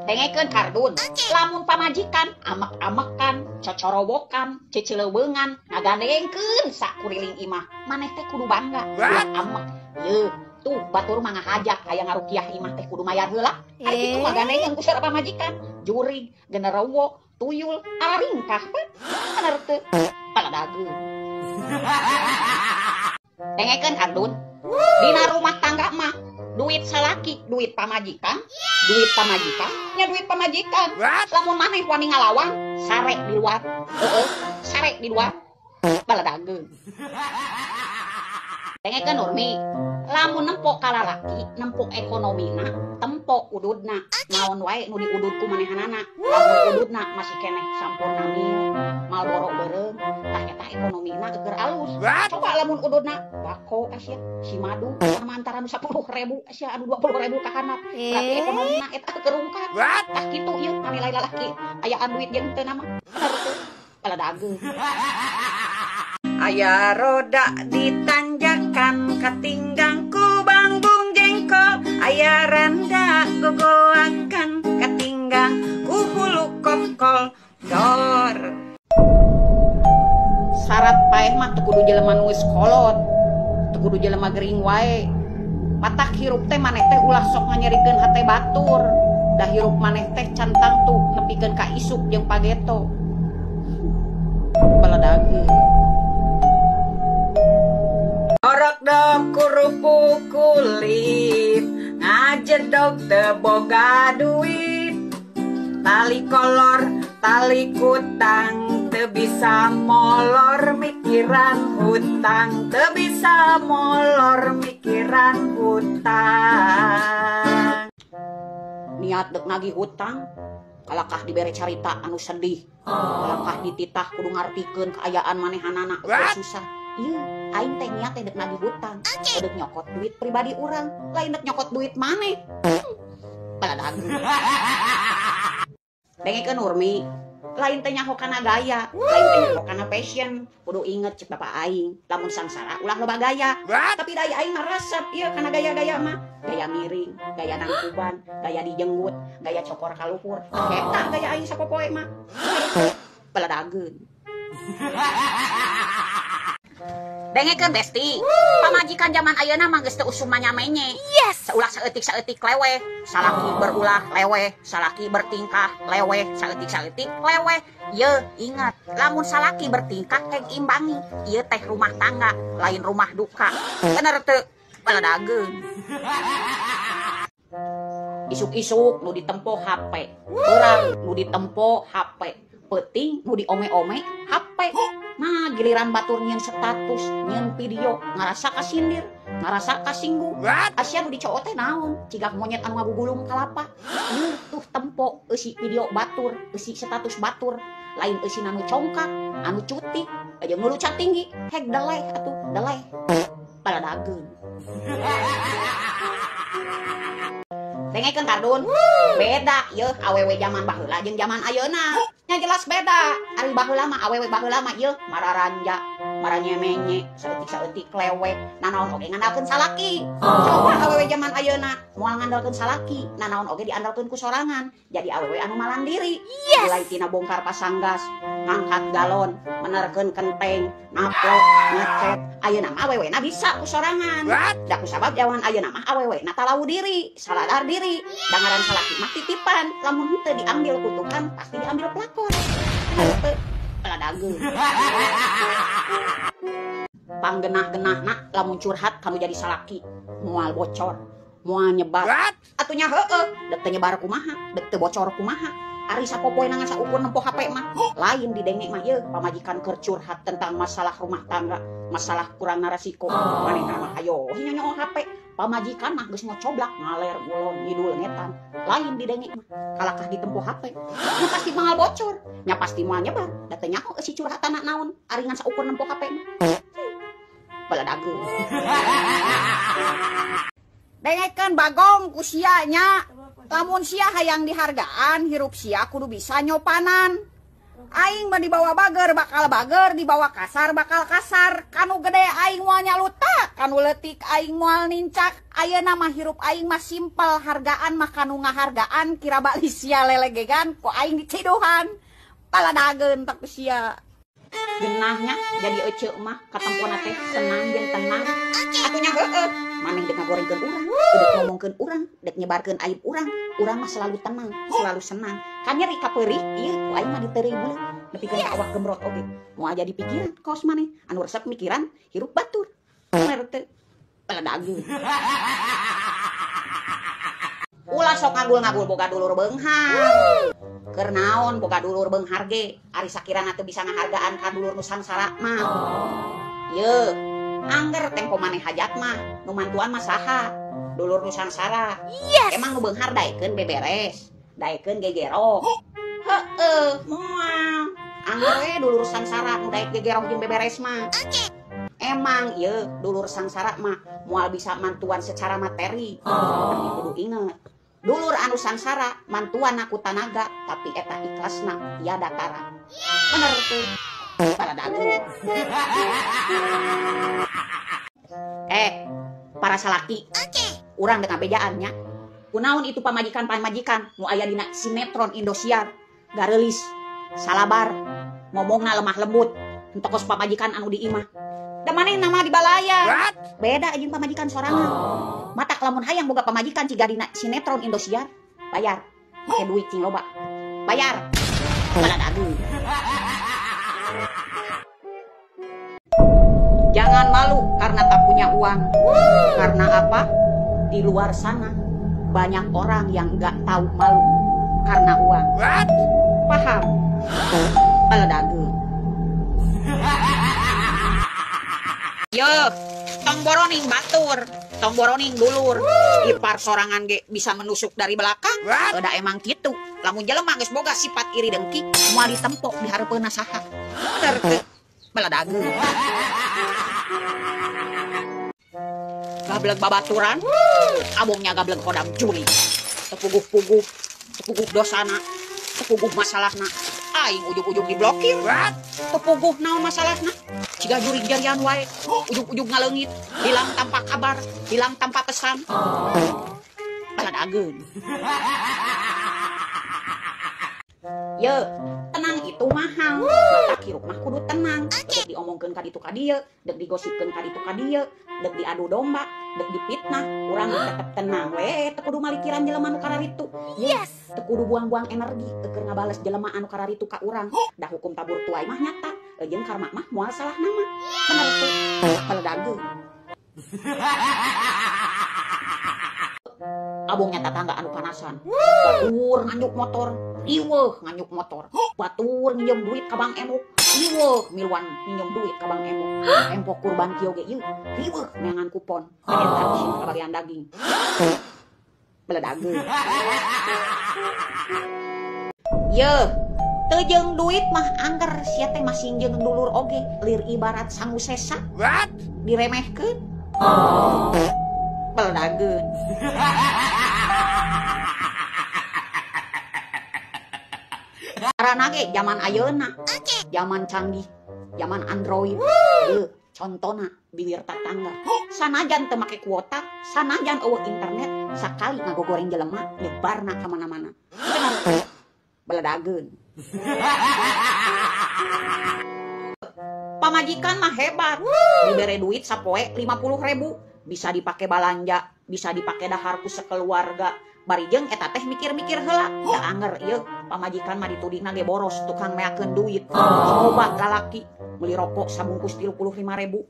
Dengekeun kardun, lamun pamajikan amek-amekan, cocorowokan, ceceleweungan, ngagandengkeun sakuriling imah, maneh teh kudu bangga, ulah amek. Yeuh, tuh batur mah ngahaja hayang ngarukiah imah teh kudu mayar heula. Ari kitu mah gandengeun ku saur pamajikan, jurig, genderowo, tuyul, alaringkah bener teu? Paladageun. Dengekeun kardun, dina rumah tangga mah duit salaki, duit pamajikan, duit pamajikan, nya duit pamajikan. Lamun maneh wani ngalawan, sare di luar. Heeh, sare di luar. Baladageun. Dengekeun Nurmi, lamun nempo ka lalaki, nempo ekonomina, tempo ududna. Naon wae nu diudud ku manehanana. Lamun ududna masih keneh sampurna mil, Marlboro beureum, tah eta ekonomina keur alus. Coba lamun ududna bako sia, si madu sama antara nu 10.000 sia anu 20.000 ka handap. Berarti ekonomina eta keur rungkad. Tah kitu ieu nilai lalaki ayaan duit jeung teu nama. Bener teu? Baladageun. Aya roda ditanjakan katinggang ku bangbung jengkol, aya randa gogoakan katinggang ku hulu kokol dor. Syarat paeh mah teu kudu jelema nu geus kolot, teu kudu jelema gering wae. Matak hirup teh maneh teh ulah sok nganyerikeun hate batur. Da hirup maneh teh can tangtu nepikeun ka isuk jeung pageto. Baladageun. Orok dok kerupuk kulit, ngajedog teu boga duit. Tali kolor, tali kutang, teu bisa molor mikiran hutang, teu bisa molor mikiran hutang. Niat dek nagih hutang, kalakah dibere carita anu sedih, kalakah dititah kudu ngartikeun kaayaan manehanana keur susah. Ieu aing teh niat teh dek nagih hutang, dek nyokot duit pribadi urang, lain dek nyokot duit maneh. Baladageun. Dengekeun Nurmi, lain teh nyaho kana gaya, lain teh nyaho kana fashion. Kudu inget cek bapak aing, lamun sangsara ulah loba gaya. Tapi da aing mah resep ieu kana gaya-gaya mah. Gaya miring, gaya nangkuban, gaya dijenggut, gaya cokor ka luhur. Eta gaya aing sapopoe mah. Baladageun. Dengekeun Besti, pamajikan zaman ayeuna mah geus teu usum manya-menye. Yes. Saulah saeutik-saeutik leweh, salaki berulah leweh, salaki bertingkah leweh, saeutik-saeutik leweh. Ye, ingat, lamun salaki bertingkah keng imbangi, ieu teh rumah tangga, lain rumah duka. Bener teu? Baladageun. Isuk-isuk nu ditempo HP, urang nu ditempo HP, peuting nu diome-ome HP. Nah, giliran batur nyieun status, nyieun video, ngarasa kasindir, ngarasa kasinggung. Asia nu dicowok teh naon? Cigak monyet anu ngagugulung kalapa. Ieu tuh tempo eusi video batur, eusi status batur, lain eusi anu congkak, anu cuti, jeung nu lucat tinggi, hek deleh atuh, deleh. Baladageun. Dengekeun kardun, beda yeuh awewe zaman baheula jeung zaman ayeuna. Nya jelas beda. Ari baheula mah awewe baheula mah yeuh mararanja, maranyemenye, saeutik-saeutik leweh, nanaon oge ngandalkeun salaki. Coba awewe zaman ayeuna moal ngandalkeun salaki, nanaon oge diandalkeun ku sorangan. Jadi awewe anu malandiri. Yes. Mulai tina bongkar pasang gas, ngangkat galon, menerkeun kenteng, naplok, ngecet. Ayeuna mah awewena bisa ku sorangan. Da ku sabab zaman ayeuna mah awewena talawu diri, saladar diri. Dangaran salaki mah titipan, lamun henteu diambil ku Tuhan pasti diambil pelakon. Baladageun. Panggenah-genahna lamun curhat kanu jadi salaki, moal bocor, moal nyebar. Atunya heueuh, dek teu nyebar kumaha, dek teu bocor kumaha. Ari sapopoe ngan saukur nempo HP mah, lain didenge mah yeuh pamajikan keur curhat tentang masalah rumah tangga, masalah kurang resiko. Manehna mah ayo nyonyo HP, pamajikan mah geus ngocoblak ngaler ngulon ngidul ngetan. Lain didenge mah, kalakah ditempo HP, nya pasti moal bocor, nya pasti moal nyebar. Da teu nyaho eusi curhatanna naon, ari ngan saukur nempo HP mah. Baladageun. Dengekeun bagong ku sia nya. Lamun sia hayang dihargaan, hirup sia kudu bisa nyopanan. Aing mah dibawa bager bakal bager, dibawa kasar bakal kasar. Kanu gede aing moal nyalutak, kanu leutik aing moal nincak. Ayeuna mah hirup aing mah simpel, hargaan mah kanu ngahargaan kira bali sia lelegegan ku aing diciduhan. Paladageun tak sia. Genahnya jadi ece mah katempona teh senang jeung tenang. Atunya heueuh, maneh dek ngagorengkeun urang, dek ngomongkeun urang, dek nyebarkeun aib urang, urang mah selalu tenang, selalu senang. Kan nyeri kapeurih ieu ku aing mah diteureuy buleut, nepikeun ka awak gemrot oge. Moal jadi pikiran kos maneh, anu resep mikiran hirup batur. Bener teu? Paladageun. Ulah sok ngagul-ngagul boga dulur beunghar. Keur naon boga dulur beunghar ge, ari sakirana teu bisa ngahargaan ka dulur nu sangsara mah. Yeuh, angger tempo maneh hajat mah, nu mantuan mah saha? Dulur nu sangsara. Yes. Emang nu beunghar daekeun beberes, daekeun gegero. Heueuh, moal. Angger we dulur sangsara nu daek gegero jeung beberes mah. Emang ieu dulur sangsara mah moal bisa mantuan secara materi. Tapi kudu inget, dulur anu sangsara mantuan ku tanaga, tapi eta ikhlasna tiada tara. Bener teu? Paladageun. Para salaki. Urang dek ngabejaan nya. Kunaon itu pamajikan-pamajikan nu aya dina sinetron Indosiar, gareulis, salabar, ngomongna lemah lembut, henteu kos pamajikan anu di imah. Da maneh nama di balaya. Beda jeung pamajikan sorangan. Matak lamun hayang boga pamajikan ciga dina sinetron Indosiar, bayar. Make duit cing loba. Bayar. Paladageun. Jangan malu karena tak punya uang. Karena apa? Di luar sana banyak orang yang nggak tahu malu karena uang. Paham? Paladageun. Yo, tong boroning batur, tong boroning dulur. Ipar sorangan ge bisa menusuk dari belakang. Da emang kitu. Lamun jelema geus boga sifat iri dengki, moal ditempo di hareupeunna saha. Bener teu? Baladageun. Gableg babaturan, abongnya gableg kodam juli. Teu puguh-puguh, teu puguh dosana, teu puguh masalahna. Aing ujug-ujug diblokir. Teu puguh naon masalahna. Ciga jurig jarian wae, ujug-ujug ngaleungit, hilang tanpa kabar, hilang tanpa pesan. Paladageun. Ye, tenang itu mahal. Batak hirup mah kudu tenang. Dek diomongkeun ka ditu ka dieu, dek digosipkeun ka ditu ka dieu, dek diadu domba, dek dipitnah, urang tetep tenang we, teu kudu malikiran jelema nu kararitu. Yes, teu kudu buang-buang energi keur ngabales jelema anu kararitu ka urang. Da hukum tabur tuai mah nyata, jeung karma mah moal salah nama. Bener teu? Paladageun. Abongnya tatangga anu panasan. Batur nganjuk motor, riweuh nganjuk motor. Batur nginjem duit ka Bang Emok, riweuh miluan nginjem duit ka Bang Emok. Empok kurban kieu ge ieu, riweuh neangan kupon. Eta sing kabalian daging. Beledageun. Yeuh, teu jeung duit mah angger sia teh masing jeung dulur oge, lir ibarat sangu sesa. Diremehkeun. Beledageun. Karena ge zaman ayeuna, zaman canggih, zaman Android. Yeuh, contona bibir tatangga. Sanajan teu make kuota, sanajan eueuh internet, sakali ngagogoreng jelema nyebarna ka mana-mana. Bener. Beledageun. Pamajikan mah hebat, dibere duit sapoe 50.000, bisa dipake balanja, bisa dipake dahar ku sekeluarga. Bari jeung eta teh mikir-mikir heula, da anger ieu pamajikan mah ditudingna ge boros tukang meakeun duit. Coba lalaki meuli rokok sabungkus 35.000,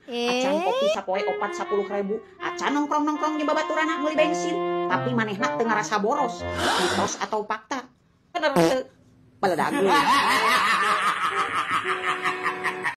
acan kopi sapoe 4 10.000, acan nongkrong-nongkrong jeung babaturanna meuli bensin, tapi manehna teu ngarasa boros. Mitos atau fakta? Bener teu? Baledageun.